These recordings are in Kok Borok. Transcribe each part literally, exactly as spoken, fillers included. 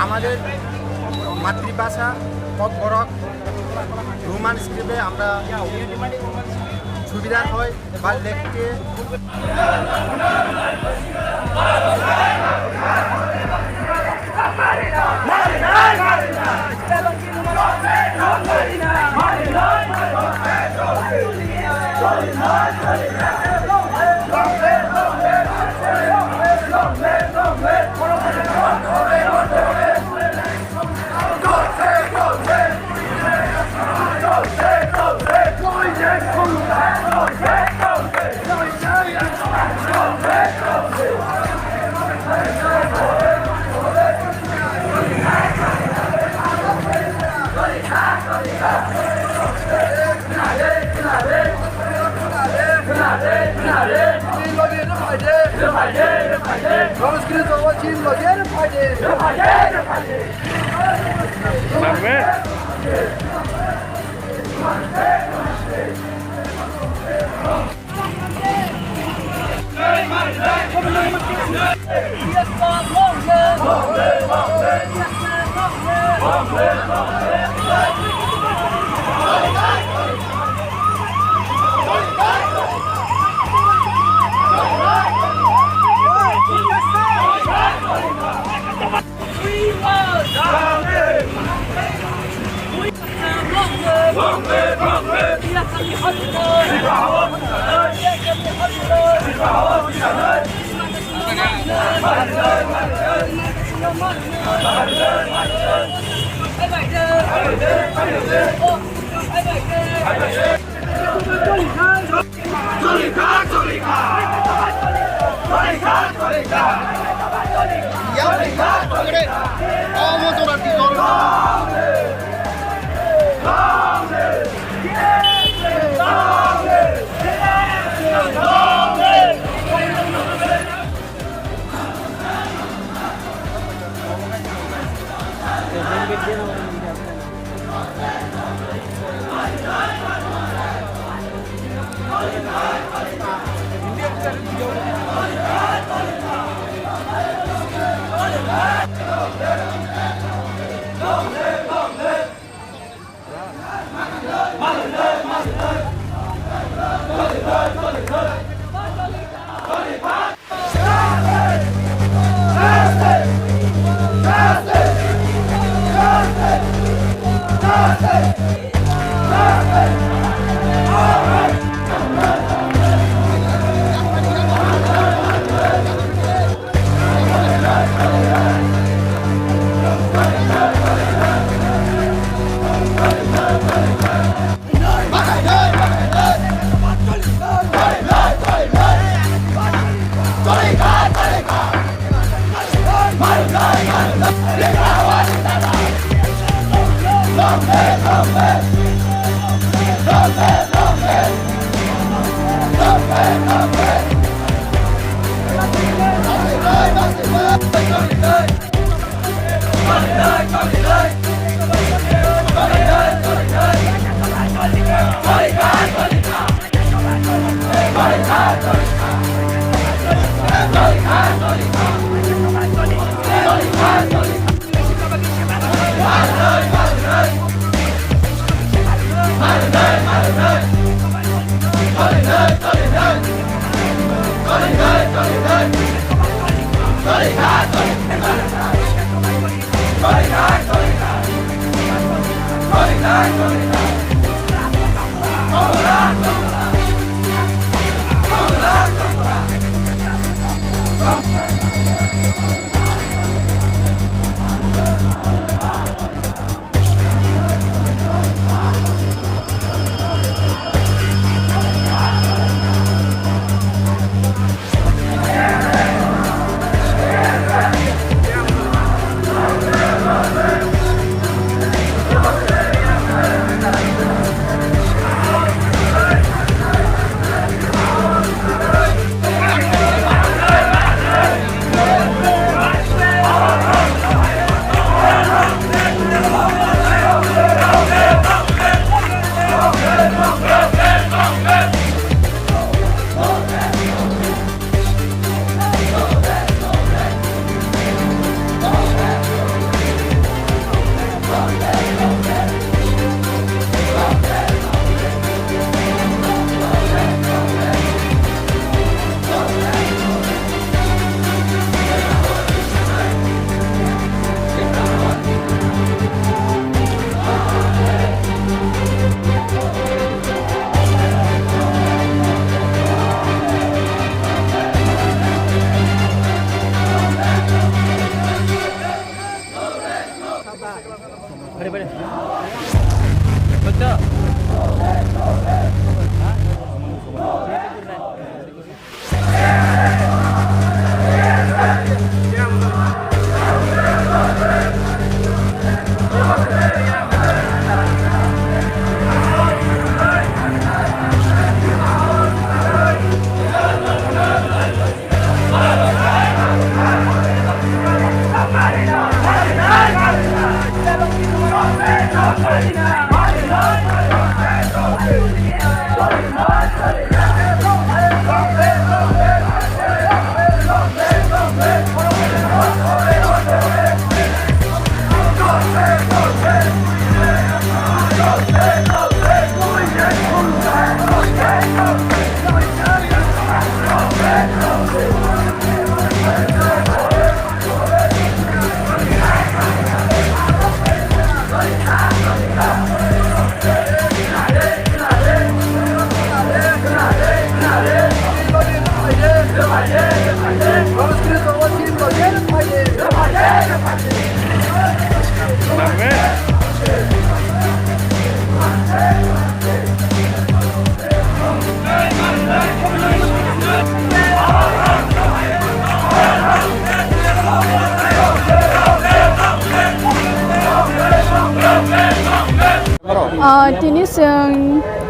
আমাদের মাতৃভাষা ককবরক রোমান স্ক্রিপ্টে আমরা সুবিধা হয় বা লেখতে।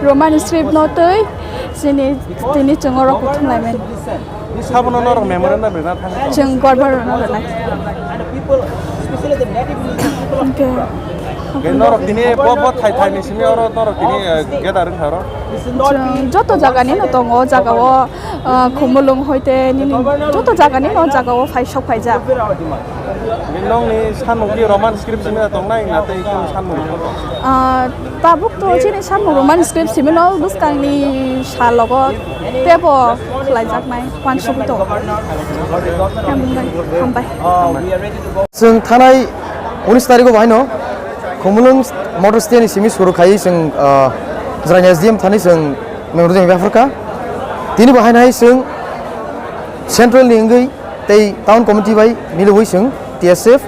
Roman script no twi chini tini chwng oro kuthum lai mani. Sabono norok memorandum rwna thang. Chwng Governor no rwnai. Okay. Norok tini bo bo thai thai ni simi oro norok tini, eh, gather wngkha oro. Chwng joto jaga ni no tongo, o jaga o, ah, Khumulwng hoite nini joto jaga ni no jaga o phai sok phaijak. Nongni sanmung ki Roman script simi tongnai na tei kunu sanmung? Ah, tabuk to chini sanmung Roman script simi no bwskang ni salogo tebo khlaijaknai wansugwi tongo. Hambai, hambai. Chwng thanai unis tarikh o bahaino Khumulwng motor stand ni simi suru khai chwng, ah, Jwraini S D M thani chwng memorandum yapharkha. Tini bahaino hai chwng central ni wngwi tei town committee bai milwi chwng T S F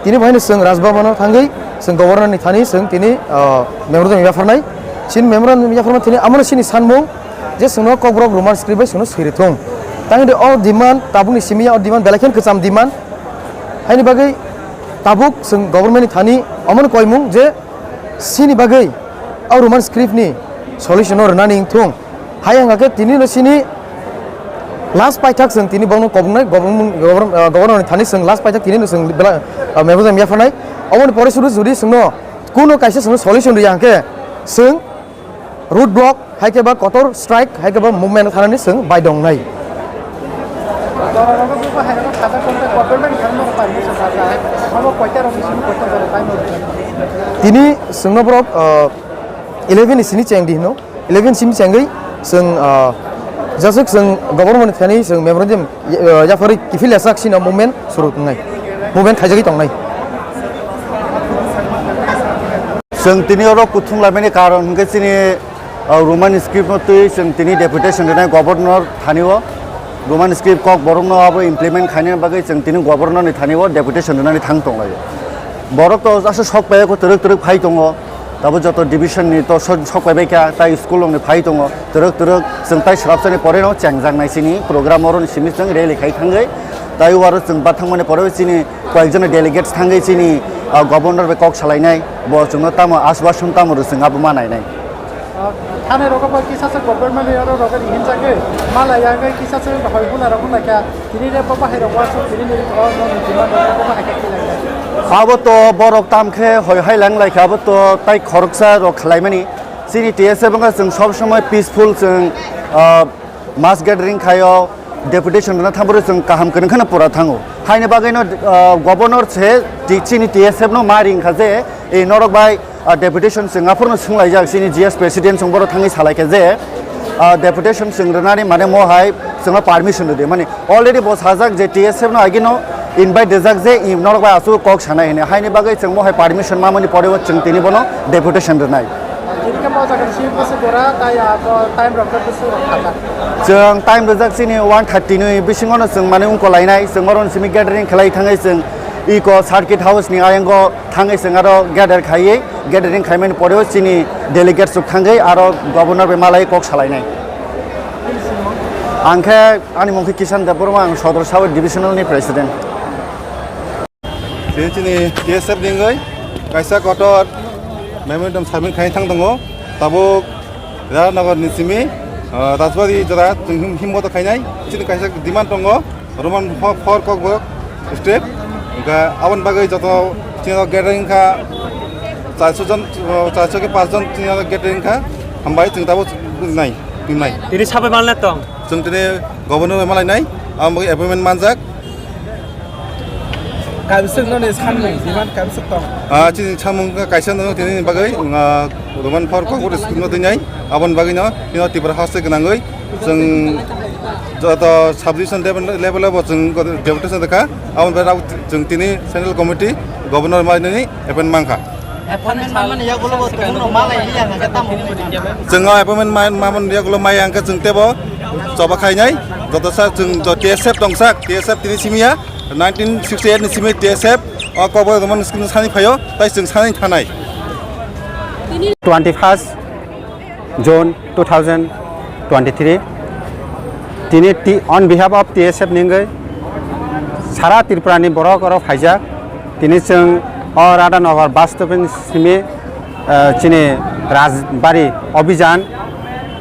tini bahaino chwng Raj Bhavan o thangwi chwng governor ni thani chwng tini, ah, memorandum yapharnai. Chini memorandum yapharma thini amono chini sanmung je chwngno Kokborok Roman script bai chwngno swiri thung. Tangwi o demand tabukni simi o demand belai khe kwcham demand. Haini bagwi tabuk chwng government ni thani omono koimung je chini bagwi o Roman script ni solution no rwnani wngthung. Hai wngkha khe tini no chini last paithak chwng tini bono kobongnai government, government, ah, government ni thani chwng last paithak tini no chwng bela, ah, memorandum yapharnai. Oboni pore suru jodi chwngno kuno kaisa chwngno solution rwya hwnkhe chwng road block, hai khe ba kotor strike, hai khe ba movement thanani chwng bai dongnai. Tini chwngno borok, ah, eleven ni sini cheng di hino, eleven simi chengwi chwng, ah, jasuk chwng government thani chwng memorandum, ah, yapharwi kiphil yasak sino movement suru tongnai, movement khaijagwi tongnai. Chwng tini oro kuthum laimani karon hwnkhe chini, ah, Roman script no twi chwng tini deputation rwnai governor thani o. Roman script Kokborok no abo implement khaina bagwi chwng tini governor ni thani o deputation rwnani thang tonglaio. Borok to aswk sok pai ko twrwk twrwk phai tongo. Tabo joto division ni to sok, sok pai bai kha, tai school rok ni phai tongo. Twrwk twrwk chwng tai swrapsa ni pore no chengjak nai chini program oro ni simi chwng rally khai thangwi. Tai o aro chwng bathang mani pore chini koyekjona delegates thangwi chini, ah, governor bai kok salainai, bo chwngno tamo aswbason tamo rw chwng abo ma nainai. Ah, thani rogo bo kisa se government ni oro rogo hinjagwi mala yagwi kisa se hoi bula rogo naikha, tini re bo bahai rogo aswk tini ni o no ni demand rogo bahai khe khlai. Abo to borok tam khe hoi hai lang lai kha, abo to tai khoroksa rok khlaimani. Chini T S F wngkha chwng sob somoi peaceful chwng, ah, mass gathering khaio, deputation rwna thang phuru chwng kaham kwrwng kheno pura thango. Haini bagwino, ah, governor se ti-, chini T S F no ma ring kha je, "Ei norok bai, ah, deputation chwng aphuru no swnglaijak, chini G S president chwng bohrok thangwi salai kha je, ah, deputation chwng rwnani mane mo hai chwngno permission rwdi." Mani already bo sajak je T S F no agino invite rijak je, "Ei norok bai aswk kok sanai," hwnwi. Haini bagwi chwng mo hai permission mamani pore o chwng tini bono deputation rwnai. Tini khe bo jaga ni simi bwswk gora, tai abo time rok khe bwswk rok kha kha. Chwng time rijak chini one thirty ni bisingo no chwng mane wngko lainai, chwng oro simi gathering khlai thangwi chwng iko circuit house ni ayango thangwi chwng aro gather khaiwi, gathering khaimani pore o chini delegates rok thangwi aro governor bai malai kok salainai. Ang khe ani mung khe Kishan Debbarma, ang Sodor Sub Divisional ni president. Tini chini T S F ni wngwi kaisa kotor memorandum submit khai thang tongo. Tabuk Rajnagar ni simi, ah, Rajbari jora chwng him, himmoto khainai. Chini kaisa demand tongo, Roman fo-, four Kokborok script. Hwnkhe aboni bagwi joto chini gathering kha charso jon, ah, charso khe paanch jon chini gathering kha. Hambai chwng tabuk nai, nai. Tini sabai manle tong. Chwng tini governor bai malainai, aboni bagwi appointment manjak. Kaibwswk noni sanmung, demand kaibwswk tong? Ah, chini samung kaisa no tini bagwi, ah, Roman four Kokborok script no twi nai, aboni bagwi no, tino Tripura haste gwnangwi, chwng joto subdivision level, level o bo chwng deputation rwkha, aboni bagwi chwng tini central committee, governor bai nini appoint mankha. Appointment manmani yagulo bo tongmung no malai liya hwnkhe tamo wngmani? Chwng o appointment ma-, mamani yagulo maya hwnkhe chwng tebo choba khainai, joto sa chwng jo T S F tongsak, T S F tini simiya, nineteen sixty eight ni simi T S F o Kokborok Roman script sani phaio, tai chwng sani thanai. Twenty first June two thousand twenty-three. Tini T-, on behalf of T S F ni wngwi sara Tripura ni borok oro phaijak. Tini chwng o Radhanagar bus stop ni simi, eh, chini Rajbari Abhijan,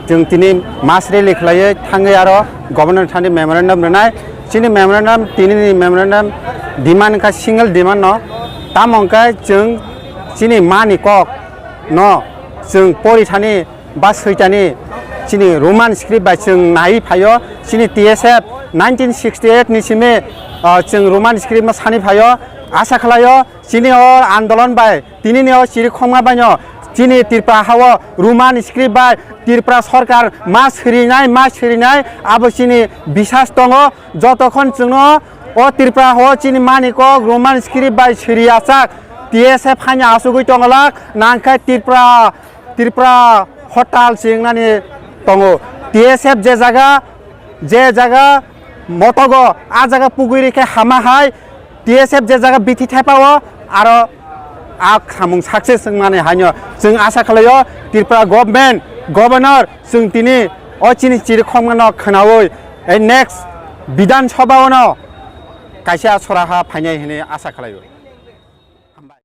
chwng tini mass rally khlaiwi thangwi aro governor thani memorandum rwnai. Chini memorandum, tinini memorandum demand kha single demand no, tamo hwnkhe chwng chini mani kok no chwng pori thani ba switani chini Roman script bai chwng nai phaio, chini T S F nineteen sixty-eight ni simi, ah, chwng Roman script no sani phaio, asa khlaio chini o andolon bai tinini o chiri khongma baino chini Tripura hao Roman script bai Tripura sorkar ma sirinai, ma sirinai abo chini bisas tongo. Jotokhon chwngno o Tripura hao chini mani kok Roman script bai siri achak T S F haino asugwi tongolak nangkhe Tripura Tripura hotal chingnani tongo. T S F je jaga, je jaga motogo, a jaga pugui rikhe hama hai, T S F je jaga bithi thepao, aro a khamung success wngmani haino chwng asa khlaio Tripura government, governor chwng tini o chini chiri khongmano khwnaui, ei next Bidhan Sabha ono kaisa soraha phainai hwnwi asa khlaio.